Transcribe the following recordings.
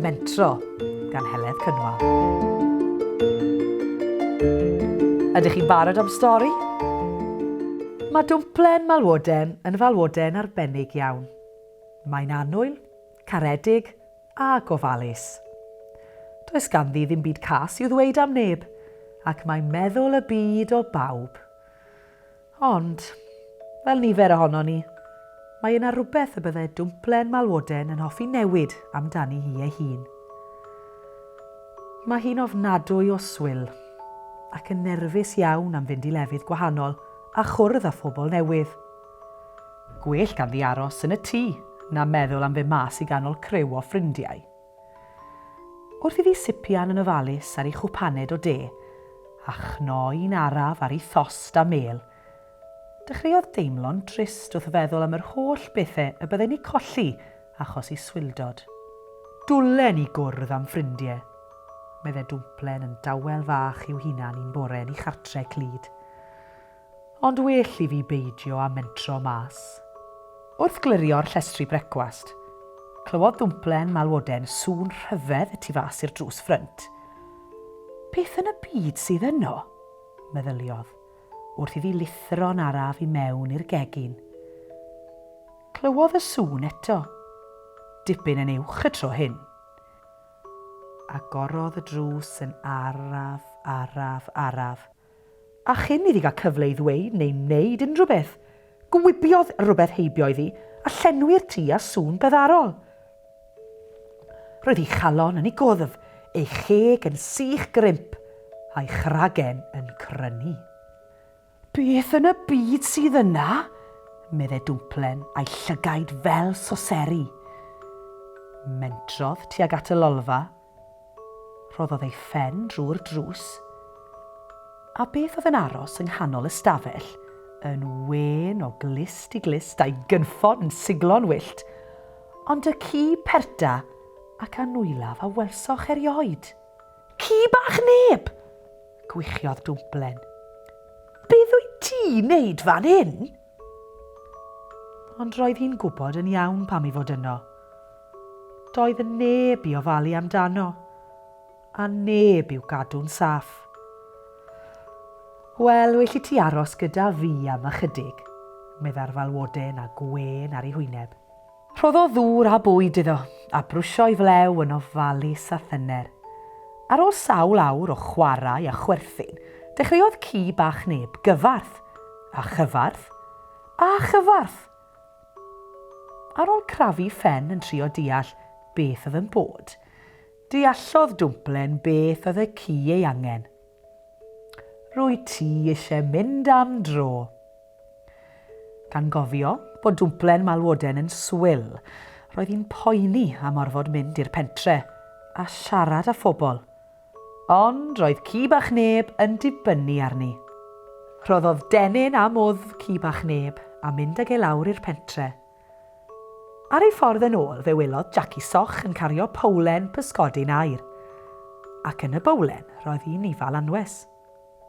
Mentro gan Heledd Cynwal. Ydych chi'n barod am stori? Mae dwmplen malwoden yn falwoden arbennig iawn. Mae'n annwyl, caredig a gofalus. Does ganddi ddim byd cas i'w ddweud am neb, ac mae'n meddwl y byd o bawb. Ond, fel nifer ohonon ni, mae yna rywbeth y bydde dwmplen malwoden yn hoffi newid amdani hi ei hun. Mae hi'n ofnadwy o swil, ac yn nerfus iawn am fynd i lefydd gwahanol a chwrdd â phobl newydd. Gwell ganddi aros yn y tŷ na meddwl am fynd mas i ganol criw o ffrindiau. Wrth iddi sipian yn ofalus ar ei chwpaned o de, a chnoi'n araf ar ei thost a mêl, dechreuodd deimlo'n drist wrth feddwl am yr holl bethe y bydden eu colli achos ei swildod. Dwlen i gwrdd â'm ffrindie, medde Dwmplen yn dawel fach i'w hunan un bore yn ei chartre clyd. Ond well i fi beidio â mentro mas. Wrth glirio'r llestri brecwast, clywodd Ddwmplen Malwoden sŵn rhyfedd y tu fas i'r drws ffrynt. Beth yn y byd sydd yno? meddyliodd, wrth iddi lithro'n araf i mewn i'r gegin. Clywodd y sŵn eto, dipyn yn uwch y tro hyn. Agorodd y drws yn araf, araf, araf, A chyn iddi gael cyfle i ddweud neu wneud unrhyw beth, gwibiodd rhywbeth heibio iddi a llenwi'r tŷ â sŵn byddarol. Roedd ei chalon yn ei gwddf, ei cheg yn sych grimp, a'i chragen yn crynu. Beth yn y byd sydd yna? medde Dwmplen, a'i llygaid fel soseri. Mentrodd tuag at y lolfa, Rhoddodd ei phen drwy'r drws. A beth oedd yn aros yng nghanol y stafell, yn wên o glust i glust a'i gynffon yn siglo'n wyllt, ond y ci perta ac anwylaf a welsoch erioed. Ci bach neb! gwichiodd Dwmplen. Beth wyt ti'n neud fan hyn? Ond roedd hi'n gwybod yn iawn pam ei fod yno. Doedd neb i ofalu amdano, a neb i'w gadw'n saff. Wel, well i ti aros gyda fi am ychydig, meddai'r falwoden â gwên ar ei hwyneb. Rhoddodd ddŵr a bwyd iddo, a brwsio'i flew yn ofalus a thyner. Ar ôl sawl awr o chwarae a chwerthin, dechreuodd ci bach neb gyfarth, a chyfarth, a chyfarth. Ar ôl crafu phen yn trio deall beth oedd yn bod, deallodd Dwmplen beth oedd y ci ei angen. Rwyt ti eisiau mynd am dro. Gan gofio bod dwmplen malwoden yn swil, roedd hi'n poeni am orfod mynd i'r pentre a siarad â phobl. Ond roedd ci bach neb yn dibynnu arni. Rhoddodd dennyn am wddf ci bach neb a mynd ag e lawr i'r pentre. Ar ei ffordd yn ôl fe welodd Jackie Soch yn cario powlen pysgodyn aur. Ac yn y bowlen roedd un nifal anwes.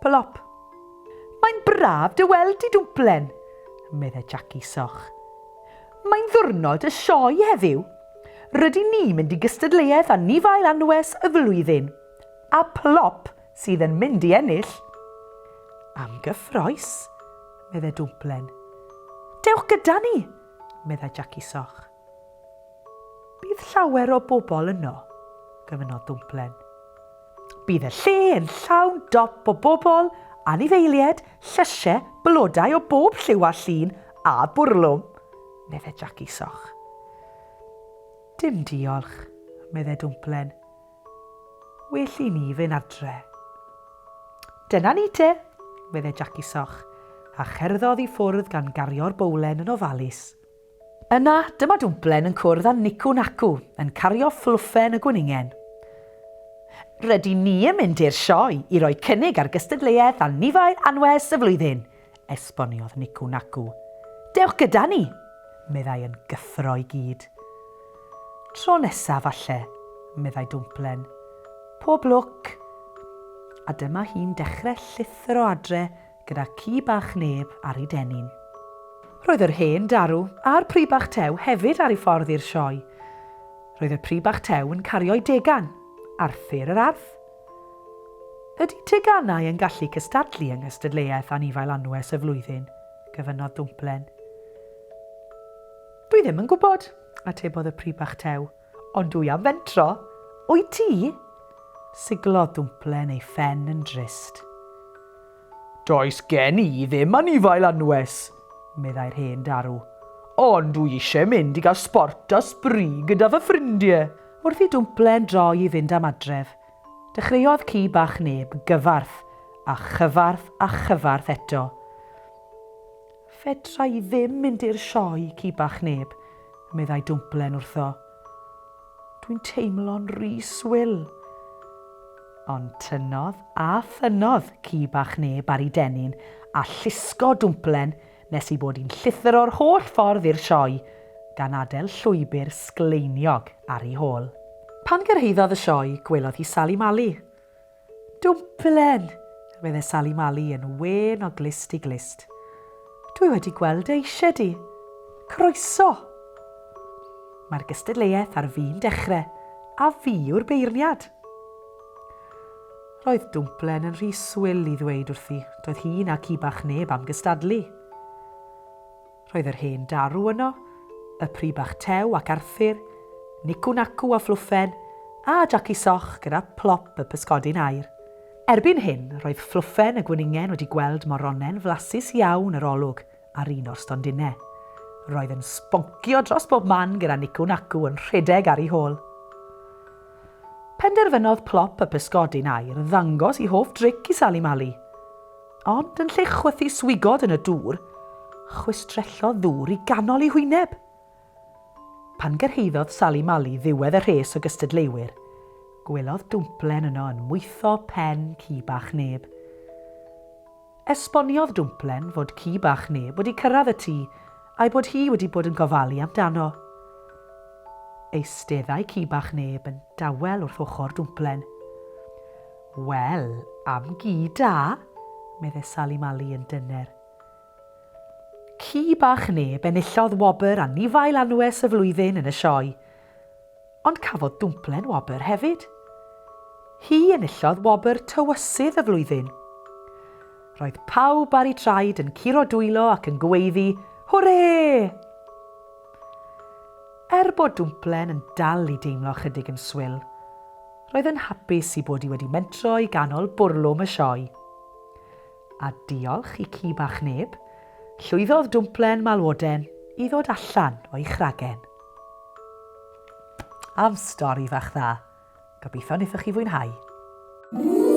Plop! Mae'n braf dy weld di, Dwmplen, meddai Jackie Soch. Mae'n ddwrnod y sioe heddiw. Rydyn ni mynd i gystadleuaeth anifail anwes y flwyddyn. A Plop sydd yn mynd i ennill. Am gyffroes, meddai Dwmplen. Dewch gyda ni, meddai Jackie Soch. Bydd llawer o bobl yno? gofynnodd Dwmplen. Bydd y lle yn llawn dop o bobl, anifeiliaid, llysiau, blodau o bob lliw a llun, a bwrlwm, meddai Jackie Soch. Dim diolch, meddai Dwmplen. Well i ni fynd adre. Dyna ni te, meddai Jackie Soch, a cherddodd i ffwrdd gan gario'r bowlen yn ofalus. Yna, dyma Dwmplen yn cwrdd â Nicw Nacw, yn cario fflwffen y gwningen. Rydyn ni yn mynd i'r sioe i roi cynnig ar gystadleuaeth anifail anwes y flwyddyn, esboniodd Nicw Nacw. Dewch gyda ni! meddai yn gyffro i gyd. Tro nesa, falle, meddai Dwmplen. Pob lwc! A dyma hi'n dechrau llithro adre gyda ci bach neb ar ei dennyn. Roedd yr hen darw a'r pry bach tew hefyd ar ei ffordd i'r sioe. Roedd y pry bach tew yn cario'i degan, Arthur yr Arth. Ydy teganau yn gallu cystadlu yng nghystadleuaeth Anifail Anwes y Flwyddyn? gofynnodd Dwmplen. Dwi ddim yn gwybod, atebodd y pry bach tew, ond dwi am fentro. Wyt ti? Siglodd Dwmplen ei phen yn drist. Does gen i ddim anifail anwes, meddai'r hen darw. Ond dwi eisiau mynd i gael sbort a sbri gyda fy ffrindie. Wrth i Dwmplen droi i fynd am adref, dechreuodd ci bach neb gyfarth a chyfarth a chyfarth eto. Fedra i ddim mynd i'r sioe, ci bach neb, meddai Dwmplen wrtho. Dwi'n teimlo'n rhy swil. Ond tynnodd a thynnodd ci bach neb ar ei dennyn a llusgo Dwmplen nes ei bod hi'n llithro'r holl ffordd i'r sioe, gan adael llwybr sgleiniog ar ei hôl. Pan gyrhaeddodd y sioe, gwelodd hi Sali Mali. Dwmplen! medde Sali Mali yn wên o glust i glust. Dwi wedi gweld dy eisiau di. Croeso! Mae'r gystadleuaeth ar fin dechrau, a fi yw'r beirniad. Roedd Dwmplen yn rhy swil i ddweud wrthi, doedd hi na ci bach neb am gystadlu. Roedd yr hen darw yno, y pry bach tew ac Arthur, Nicw Nacw a Fflwffen, a Jaci Soch gyda plop y pysgodyn aur. Erbyn hyn, roedd Fflwffen y gwningen wedi gweld moronen flasus iawn yr olwg ar un o'r stondinau. Roedd yn sboncio dros bob man gyda Nicw Nacw yn rhedeg ar ei hôl. Penderfynodd Plop y pysgodyn aur ddangos ei hoff dric i Sali Mali. Ond yn lle chwythu swigod yn y dŵr, chwistrellodd ddŵr i ganol ei hwyneb. Pan gyrhaeddodd Sali Mali ddiwedd y rhes o gystadleuwyr, gwelodd dwmplen yno yn mwytho pen ci bach neb. Esboniodd Dwmplen fod ci bach neb wedi cyrraedd y tŷ a'i bod hi wedi bod yn gofalu amdano. Eisteddai ci bach neb yn dawel wrth ochr Dwmplen. Wel, am gi da, medde Sali Mali yn dyner. Ci bach neb enillodd wobr anifail anwes y flwyddyn yn y sioe. Ond cafodd Dwmplen wobr hefyd. Hi enillodd wobr Tywysydd y Flwyddyn. Roedd pawb ar eu traed yn curo dwylo ac yn gweiddi, Hwrê! Er bod Dwmplen yn dal i deimlo chydig yn swil, roedd yn hapus i bod hi wedi mentro i ganol bwrlwm y sioe. A diolch i ci bach neb, llwyddodd Dwmplen Malwoden i ddod allan o'i chragen. Am stori fach dda. Gobeithio wnaethoch chi fwynhau.